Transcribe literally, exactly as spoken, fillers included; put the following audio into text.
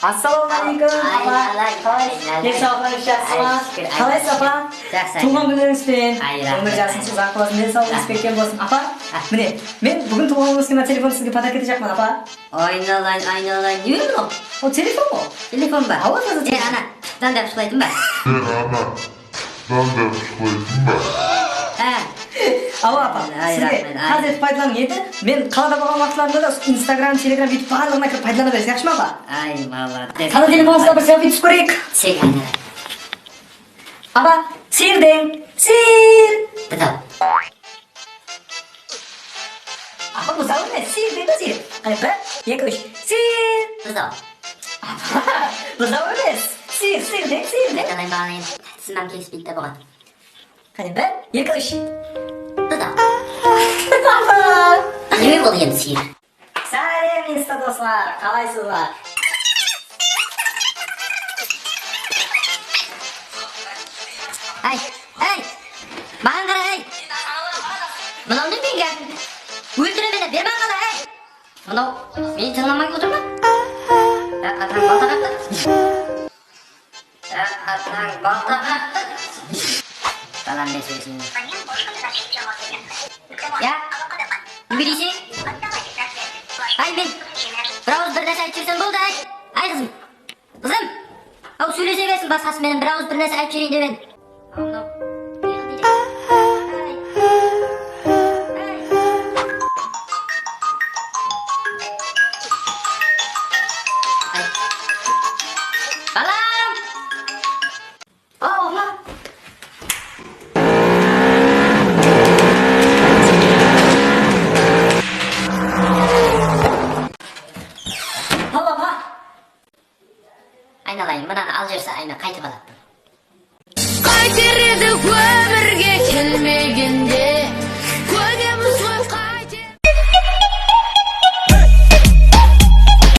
Assalawma aleykum, apa. Aynalayın, aynalayın. Densawlıqlarıńız jaqsı ma? Ay, shúkir, ay, shúkir. Qalaysız, apa? Jaqsı, ay. Tuwılǵan kúnlerińiz benen. Ay, raxmet. Ómir jasıńız uzaq bolsın, densawlıǵıńız bekken bolsın. Apa, mine, men búgin tuwılǵan kúnimizge mına telefon sizge podarka etejaqpan, apa. Aynalayın, aynalayın. Ne mınaw? O telefon ǵoy. Telefon ba? Awa, taza telefon. E, ana, mınanday qılıp qılayın ba? E, ana. Mınanday qılıp qılayın ba? Há. Awa, apa, ay, sizge raxmet, ay. Házir etip paydalanıń endi. Men qalada bolǵan waqıtlarımda da Instagram, Telegram, YouTube barlıǵına kirip paydalana beresiz, yaqshı ma, apa? Ay, molodec. Taza telefonıńızda bir selfi túsip kóreyik. Sek, aynalayın. Apa, sıyır deń, sıyır. Bitaw. Apa, buzdaw emes, sıyır deń da, sıyır. Qáne, bir, eki, úsh, sıyır. Buzdaw. Apa, buzdaw emes, sıyır, sıyır deń, sıyır deń. Aytalayın, balayın, tizimim kelispeydi de buǵan. Qáne, bir, eki, úsh. Buzdaw. Apa. Neme boldı endi, sıyır? Sálem, Insta doslar, qalaysızlar? Áy, áy, maǵan qara, áy. Mınaw ne menge? Óltiremen, ber maǵan qara, áy. Mınaw meni tıńlamay otır ma? Ya, atań balta qaqtı. Ya, atań balta qaqtı. Balam, men sóyleseyim. Ya, nege deyseń? Ay, men bir awız bir nárse aytıp jibersem boldı, ay. Ay, qızım. Qızım! Aw, sóylese bersin basqası menen, bir awız bir nárse aytıp jibereyin dep edim. Aw, mınaw. Balam! Aw, awa. Aw, awa. Aynalayın, mınanı al júrse, ayna, qaytıp aladı. Qayter edi ómirge kelme,